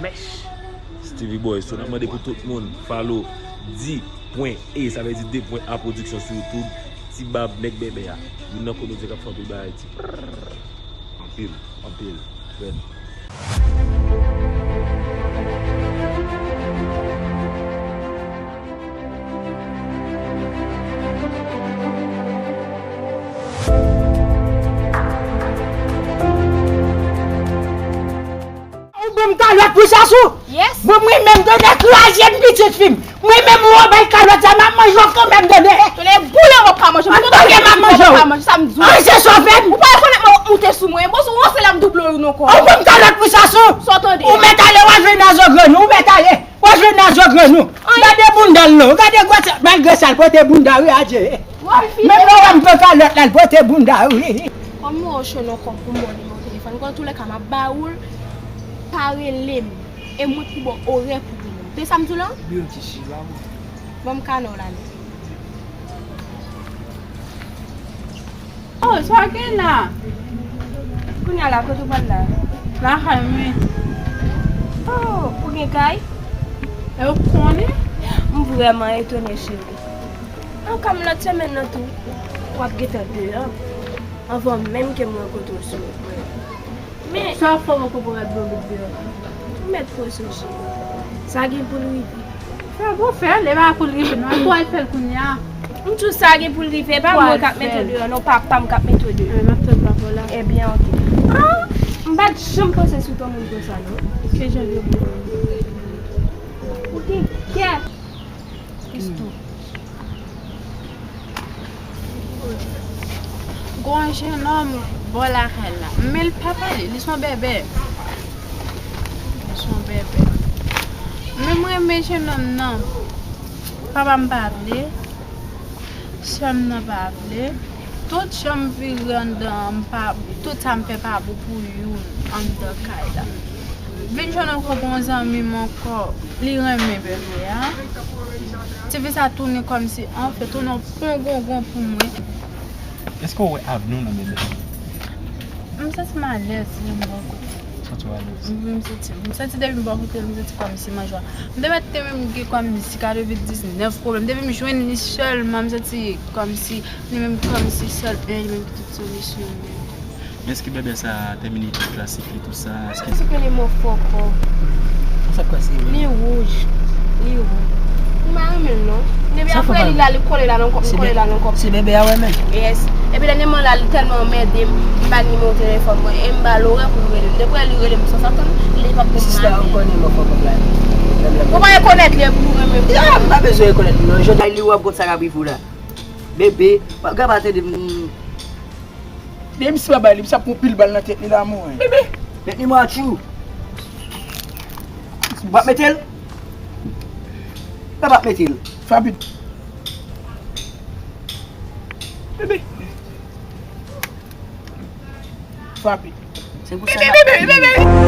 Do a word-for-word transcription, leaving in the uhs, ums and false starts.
Mèch. Stevie Boy, so n ap mande pou tout moun follow D pwen E, sa vle di de pwen A Production sou YouTube. Ti Bab, nèg bèbè a. Youn nan komedyen k ap fè anpil bagay Ayiti. Anpil. Anpil. Red. Ou ban m kalòt pou Chachou? Yes. Bon, mwen menm, tande, kraze m pitit fi m. Mwen menm, ou bay kalòt sa, m ap manje w kanmenm, tande. Tande, boule w ap ka manje. An tanke m ap manje w. Sa m di w. An, se sa w fè m. Ou pa rekonèt mwen w ap moute sou mwen. Bon, si w ranse la, m double w nan kò. Ou ban m kalòt pou Chachou? Sa w tande? Ou mèt ale, w al jwe nan zo grenn ou, ou mèt ale. W al jwe nan zo grenn ou. Gade bounda l non, gade gwòs, malgre sa, l pote bounda wi, adje. Menm lè w wè m pran kalòt la, l pote bounda wi. Kòm mwen oche non kòb pou mwen nimewo telefòn, kon toulèka m ap ba ou l, pa rele m. E mwen ki ba w orè pou rele m. Te sa m di w la? Beauty Sheila, mwen. Ban m kanè w la non. Oh, sa w gen la? Kounye a la, kote w pral la? Lakay mwen. Oh, ou gen kay? E ou konnen? M vrèman etone, cheri. An, kòm lòt semèn nan tou, w ap gentan deyò, anvan menm ke m rankontre w sou wout mwen. Men sa w ap fè w poko parèt bò wout deyò la? Ou mèt poze w, cheri. Sa gen pou l rive. Fè bon, fè l, e pa pou l rive non. Pou al fè l kounye a. M di w sa gen pou l rive, e pa mwen k ap mete w deyò non, papa m k ap mete w deyò. Mwen ap tann papa w la. Ebyen, oke. Ah, m pa t janm panse sou ton moun konsa non. Ke jan de moun? Ou gen kè. Christo. Gon jennonm bò lakay la. Men l pa pale, li se yon bèbè. Li se yon bèbè. Men m renmen jennonm nan. Papa m pa vle. Sè m nan pa vle. Tout jan m vire anndan an, m pa, tout sa m fè pa bon pou youn anndan kay la. Vin jwenn ankò gon zanmi m ankò, li renmen bèbè a. Tifi sa tounen kòmsi, anfen, tounen yon pongongon pou mwen. Èske w wè avni w nan bèbè? M santi m alèz lè m bò kote. Santi w alèz? Wi, m santi, m santi depi m bò kote l, m santi kòmsi m an jwa. M te mèt te menm gen kòmsi katrevendiznèf pwoblèm. Depi m jwenn li sèlman, m santi kòmsi, li menm kòmsi sèl, li menm ki tout solisyon m. Men èske bèbè sa a tèmine tout klasik li, tout sa, èske... Èske li mò fòkò? Sa k pase, wi? Li wouj. Li wouj. M pa renmen l non. Depi apre li la, li kole la nan kò m, li kole la nan kò m. Se bèbè a w renmen? Yes. Epi dènyèman la, li tèlman anmède m, m pa gen nimewo telefòn mwen. E m ba l orè pou l rele m. Depi li rele m san sa tann, li p ap pou m. Sista, ou konnen mò fòkò la. Ou pa rekonèt li epi ou renmen m. Ya, m pa bezwen rekonèt li non. Jodi a li wè w ap konn sa k ap rive w la. Bebe, gade pa tande m. Depi misye pa bay li, misye ap pran pil bal nan tèt li la, mwen. Bebe, let me watch you. W ap mete l? Papa ap mete l. Fè rapid. Bebe. Fè rapid. Se pou sa. Bebe, bebe, bebe.